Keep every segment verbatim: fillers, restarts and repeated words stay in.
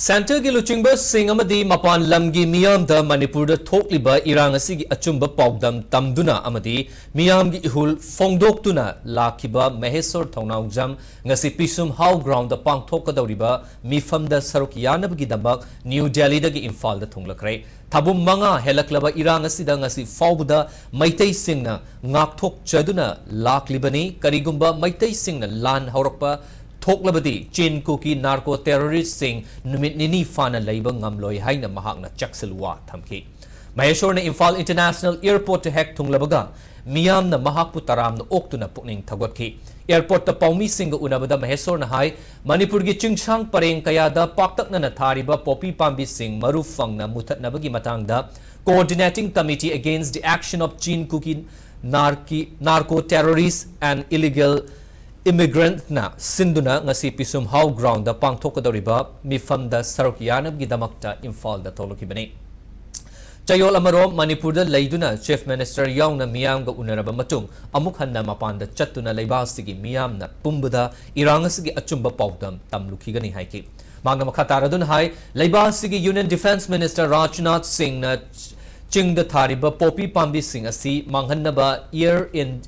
ꯁꯦꯟꯇꯔꯒꯤ ꯂꯨꯆꯤꯡꯕꯁꯤꯡ ꯑꯃꯗꯤ ꯃꯄꯥꯟ ꯂꯝꯒꯤ ꯃꯤꯌꯥꯝꯗ ꯃꯅꯤꯄꯨꯔꯗ ꯊꯣꯛꯂꯤꯕ ꯏꯔꯥꯡ ꯑꯁꯤꯒꯤ ꯑꯆꯨꯝꯕ ꯄꯥꯎꯗꯝ ꯇꯝꯗꯨꯅ ꯑꯃꯗꯤ ꯃꯤꯌꯥꯝꯒꯤ ꯏꯍꯨꯜ ꯐꯣꯡꯗꯣꯛꯇꯨꯅ ꯂꯥꯛꯈꯤꯕ ꯃꯍꯦꯁꯣꯔ ꯊꯧꯅꯥꯎꯖꯝ ꯉꯁꯤ ꯄꯤꯁꯨꯝ ꯍꯥꯎ ꯒ꯭ꯔꯥꯎꯟꯗ ꯄꯥꯡꯊꯣꯛꯀꯗꯧꯔꯤꯕ ꯃꯤꯐꯝꯗ ꯁꯔꯨꯛ ꯌꯥꯅꯕꯒꯤꯗꯃꯛ ꯅ꯭ꯌꯨ ꯗꯦꯜꯂꯤꯗꯒꯤ ꯏꯝꯐꯥꯜꯗ ꯊꯨꯡꯂꯈ꯭ꯔꯦ꯫ ꯊꯥꯕꯨꯝ ꯃꯉꯥ ꯍꯦꯜꯂꯛꯂꯕ ꯏꯔꯥꯡ ꯑꯁꯤꯗ ꯉꯁꯤ ꯐꯥꯎꯕꯗ ꯃꯩꯇꯩꯁꯤꯡꯅ ꯉꯥꯛꯊꯣꯛꯆꯗꯨꯅ ꯂꯥꯛꯂꯤꯕꯅꯤ꯫ ꯀꯔꯤꯒꯨꯝꯕ ꯃꯩꯇꯩꯁꯤꯡꯅ ꯂꯥꯟ ꯍꯧꯔꯛꯄ ꯊꯣꯛꯂꯕꯗꯤ ꯆꯤꯟ ꯀꯨꯀꯤ ꯅꯥꯔꯀꯣ ꯇꯦꯔꯣꯔꯤꯁ꯭ꯠꯁꯤꯡ ꯅꯨꯃꯤꯠ ꯅꯤꯅꯤ ꯐꯥꯅ ꯂꯩꯕ ꯉꯝꯂꯣꯏ ꯍꯥꯏꯅ ꯃꯍꯥꯛꯅ ꯆꯦꯛꯁꯤꯜꯋꯥ ꯊꯝꯈꯤ꯫ ꯃꯍꯦꯁꯣꯔꯅ ꯏꯝꯐꯥꯜ ꯏꯟꯇꯔꯅꯦꯁꯅꯦꯜ ꯑꯦꯌꯔꯄꯣꯔꯠꯇ ꯍꯦꯛ ꯊꯨꯡꯂꯕꯒ ꯃꯤꯌꯥꯝꯅ ꯃꯍꯥꯛꯄꯨ ꯇꯔꯥꯝꯅ ꯑꯣꯛꯇꯨꯅ ꯄꯨꯛꯅꯤꯡ ꯊꯧꯒꯠꯈꯤ꯫ ꯑꯦꯌꯔꯄꯣꯔꯠꯇ ꯄꯥꯎꯃꯤꯁꯤꯡꯒ ꯎꯅꯕꯗ ꯃꯍꯦꯁꯣꯔꯅ ꯍꯥꯏ, ꯃꯅꯤꯄꯨꯔꯒꯤ ꯆꯤꯡꯁꯥꯡ ꯄꯔꯦꯡ ꯀꯌꯥꯗ ꯄꯥꯛꯇꯛꯅꯅ ꯊꯥꯔꯤꯕ ꯄꯣꯄꯤ ꯄꯥꯝꯕꯤꯁꯤꯡ ꯃꯔꯨ ꯐꯪꯅ ꯃꯨꯊꯠꯅꯕꯒꯤ ꯃꯇꯥꯡꯗ Coordinating Committee Against the Action of Chin Kuki Narki-, Narco Terrorists and Illegal Immigrants ꯅ ꯁꯤꯟꯗꯨꯅ ꯉꯁꯤ ꯄꯤꯁꯨꯝ ꯍꯥꯎ ꯒ꯭ꯔꯥꯎꯟꯗ ꯄꯥꯡꯊꯣꯛꯀꯗꯧꯔꯤꯕ ꯃꯤꯐꯝꯗ ꯁꯔꯨꯛ ꯌꯥꯅꯕꯒꯤꯗꯃꯛꯇ ꯏꯝꯐꯥꯜꯗ ꯊꯣꯛꯂꯛꯈꯤꯕꯅꯤ꯫ ꯆꯌꯣꯜ ꯑꯃꯔꯣꯝ ꯃꯅꯤꯄꯨꯔꯗ ꯂꯩꯗꯨꯅ ꯆꯤꯐ ꯃꯤꯅꯤꯁꯇꯔ ꯌꯥꯎꯅ ꯃꯤꯌꯥꯝꯒ ꯎꯅꯔꯕ ꯃꯇꯨꯡ ꯑꯃꯨꯛ ꯍꯟꯅ ꯃꯄꯥꯟꯗ ꯆꯠꯇꯨꯅ ꯂꯩꯕꯥꯛ ꯑꯁꯤꯒꯤ ꯃꯤꯌꯥꯝꯅ ꯄꯨꯝꯕꯗ ꯏꯔꯥꯡ ꯑꯁꯤꯒꯤ ꯑꯆꯨꯝꯕ ꯄꯥꯎꯗꯝ ꯇꯝꯂꯨꯈꯤꯒꯅꯤ ꯍꯥꯏꯈꯤ꯫ ꯃꯍꯥꯛꯅ ꯃꯈꯥ ꯇꯥꯔꯗꯨꯅ ꯍꯥꯏ, ꯂꯩꯕꯥꯛ ꯑꯁꯤꯒꯤ ꯌꯨꯅꯤꯌꯟ ꯗꯤꯐꯦꯟꯁ ꯃꯤꯅꯤꯁꯇꯔ ꯔꯥꯖꯅꯥꯊ ꯁꯤꯡꯅ ꯆꯤꯡꯗ ꯊꯥꯔꯤꯕ ꯄꯣꯄꯤ ꯄꯥꯝꯕꯤꯁꯤꯡ ꯑꯁꯤ ꯃꯥꯡꯍꯟꯅꯕ ꯑꯦꯌꯔ ꯏꯟ-,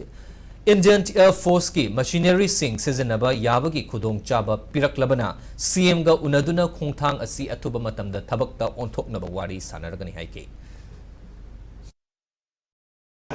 ꯏꯟꯗꯤꯌꯟ ꯑꯦꯌꯔ ꯐꯣꯔꯁꯀꯤ ꯃꯦꯁꯤꯅꯔꯤꯁꯤꯡ ꯁꯤꯖꯤꯟꯅꯕ ꯌꯥꯕꯒꯤ ꯈꯨꯗꯣꯡꯆꯥꯕ ꯄꯤꯔꯛꯂꯕꯅ ꯁꯤ ꯑꯦꯝꯒ ꯎꯅꯗꯨꯅ ꯈꯣꯡꯊꯥꯡ ꯑꯁꯤ ꯑꯊꯨꯕ ꯃꯇꯝꯗ ꯊꯕꯛꯇ ꯑꯣꯟꯊꯣꯛꯅꯕ ꯋꯥꯔꯤ ꯁꯥꯟꯅꯔꯒꯅꯤ ꯍꯥꯏꯈꯤ꯫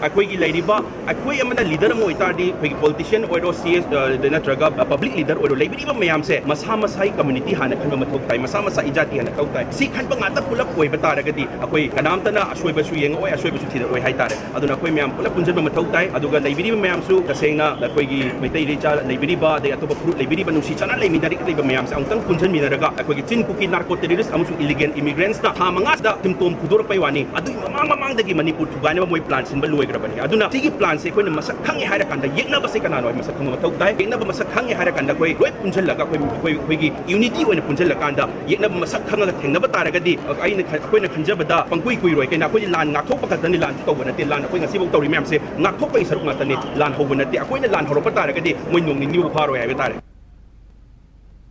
ꯑꯩꯈꯣꯏꯒꯤ ꯂꯩꯔꯤꯕ, ꯑꯩꯈꯣꯏ ꯑꯃꯅ ꯂꯤꯗꯔ ꯑꯃ ꯑꯣꯏꯇꯥꯔꯗꯤ, ꯑꯩꯈꯣꯏꯒꯤ ꯄꯣꯂꯤꯇꯤꯁꯤꯌꯟ ꯑꯣꯏꯔꯣ, ꯁꯤ ꯑꯦꯁ, ꯑ, ꯅꯠꯇ꯭ꯔꯒ ꯄꯕ꯭ꯂꯤꯛ ꯂꯤꯗꯔ ꯑꯣꯏꯔꯣ, ꯂꯩꯕꯤꯔꯤꯕ ꯃꯌꯥꯝꯁꯦ ꯃꯁꯥ ꯃꯁꯥꯒꯤ ꯀꯝꯃ꯭ꯌꯨꯅꯤꯇꯤ ꯍꯥꯟꯅ ꯈꯟꯕ ꯃꯊꯧ ꯇꯥꯏ, ꯃꯁꯥ ꯃꯁꯥ ꯏꯖꯥꯇꯤ ꯍꯥꯟꯅ ꯈꯟꯕ ꯇꯥꯏ꯫ ꯁꯤ ꯈꯟꯕ ꯉꯥꯛꯇ ꯄꯨꯂꯞ ꯑꯣꯏꯕ ꯇꯥꯔꯒꯗꯤ ꯑꯩꯈꯣꯏ ꯀꯅꯥꯝꯇꯅ ꯑꯁꯣꯏꯕꯁꯨ ꯌꯦꯡꯉꯛꯑꯣꯏ, ꯑꯁꯣꯏꯕꯁꯨ ꯊꯤꯔꯛꯑꯣꯏ ꯍꯥꯏꯇꯥꯔꯦ꯫ ꯑꯗꯨꯅ ꯑꯩꯈꯣꯏ ꯃꯌꯥꯝ ꯄꯨꯂꯞ ꯄꯨꯟꯁꯤꯟꯕ ꯃꯊꯧ ꯇꯥꯏ꯫ ꯑꯗꯨꯒ ꯂꯩꯕꯤꯔꯤꯕ ꯃꯌꯥꯝꯁꯨ ꯇꯁꯦꯡꯅ ꯑꯩꯈꯣꯏꯒꯤ ꯃꯩꯇꯩ ꯂꯩꯆꯥ ꯂꯩꯕꯤꯔꯤꯕ, ꯑꯗꯩ ꯑꯇꯣꯞꯄ ꯐꯨꯔꯨꯞ ꯂꯩꯕꯤꯔꯤꯕ, ꯅꯨꯡꯁꯤ ꯆꯥꯟꯅ ꯂꯩꯃꯤꯟꯅꯔꯤꯕ ꯃꯌꯥꯝꯁꯦ ꯑꯃꯨꯛꯇꯪ ꯄꯨꯟꯁꯤꯟꯃꯤꯟꯅꯔꯒ ꯑꯩꯈꯣꯏꯒꯤ ꯆꯤꯟ ꯀꯨꯀꯤ ꯅꯥꯔꯀꯣ ꯇꯦꯔꯣꯔꯤꯁ ꯑꯃꯁꯨꯡ ꯏꯂꯤꯒꯦꯜ ꯏꯃꯤꯒ꯭ꯔꯦꯟꯠꯁꯇ ꯊꯥ ꯃꯉꯥꯁꯤꯗ ꯁꯤꯝꯇꯣꯝ ꯐꯨꯗꯣꯔꯛꯄꯩ ꯋꯥꯅꯤ꯫ ꯑꯗꯨꯒꯤ ꯃꯃꯥꯡ ꯃꯃꯥꯡꯗꯒꯤ ꯃꯅꯤꯄꯨꯔ ꯊꯨꯒꯥꯏꯅꯕ ꯃꯣꯏ ꯄ꯭ꯂꯥꯟ ꯁꯤꯟꯕ ꯂꯣꯏꯈ꯭ꯔꯕꯅꯤ꯫ ꯑꯗꯨꯅ ꯁꯤꯒꯤ ꯄ꯭ꯂꯥꯟꯁꯦ ꯑꯩꯈꯣꯏꯅ ꯃꯁꯛ ꯈꯪꯉꯦ ꯍꯥꯏꯔꯀꯥꯟꯗ ꯌꯦꯛꯅꯕꯁꯦ ꯀꯅꯥꯅꯣ ꯍꯥꯏꯕ ꯃꯁꯛ ꯈꯪꯕ ꯃꯊꯧ ꯇꯥꯏ꯫ ꯌꯦꯛꯅꯕ ꯃꯁꯛ ꯈꯪꯉꯦ ꯍꯥꯏꯔꯀꯥꯟꯗ ꯑꯩꯈꯣꯏ ꯂꯣꯏ ꯄꯨꯟꯁꯤꯜꯂꯒ ꯑꯩꯈꯣꯏ, ꯑꯩꯈꯣꯏ, ꯑꯩꯈꯣꯏꯒꯤ ꯌꯨꯅꯤꯇꯤ ꯑꯣꯏꯅ ꯄꯨꯟꯁꯤꯜꯂꯀꯥꯟꯗ ꯌꯦꯛꯅꯕ ꯃꯁꯛ ꯈꯪꯉꯒ ꯊꯦꯡꯅꯕ ꯇꯥꯔꯒꯗꯤ ꯑꯩꯅ ꯈ-, ꯑꯩꯈꯣꯏꯅ ꯈꯟꯖꯕꯗ ꯄꯪꯀꯨꯏ ꯀꯨꯏꯔꯣꯏ꯫ ꯀꯩꯅꯣ ꯑꯩꯈꯣꯏꯗꯤ ꯂꯥꯟ ꯉꯥꯛꯊꯣꯛꯄ ꯈꯛꯇꯅꯤ, ꯂꯥꯟꯁꯨ ꯇꯧꯕ ꯅꯠꯇꯦ꯫ ꯂꯥꯟ ꯑꯩꯈꯣꯏ ꯉꯁꯤꯐꯥꯎ ꯇꯧꯔꯤ ꯃꯌꯥꯝꯁꯦ ꯉꯥꯛꯊꯣꯛꯄꯒꯤ ꯁꯔꯨꯛ ꯉꯥꯛꯇꯅꯤ, ꯂꯥꯟ ꯍꯧꯕ ꯅꯠꯇꯦ꯫ ꯑꯩꯈꯣꯏꯅ ꯂꯥꯟ ꯍꯧꯔꯛꯄ ꯇꯥꯔꯒꯗꯤ ꯃꯣꯏ ꯅꯣꯡ ꯅꯤꯅꯤꯐꯥꯎ ꯐꯥꯔꯣꯏ ꯍꯥꯏꯕ ꯇꯥꯔꯦ꯫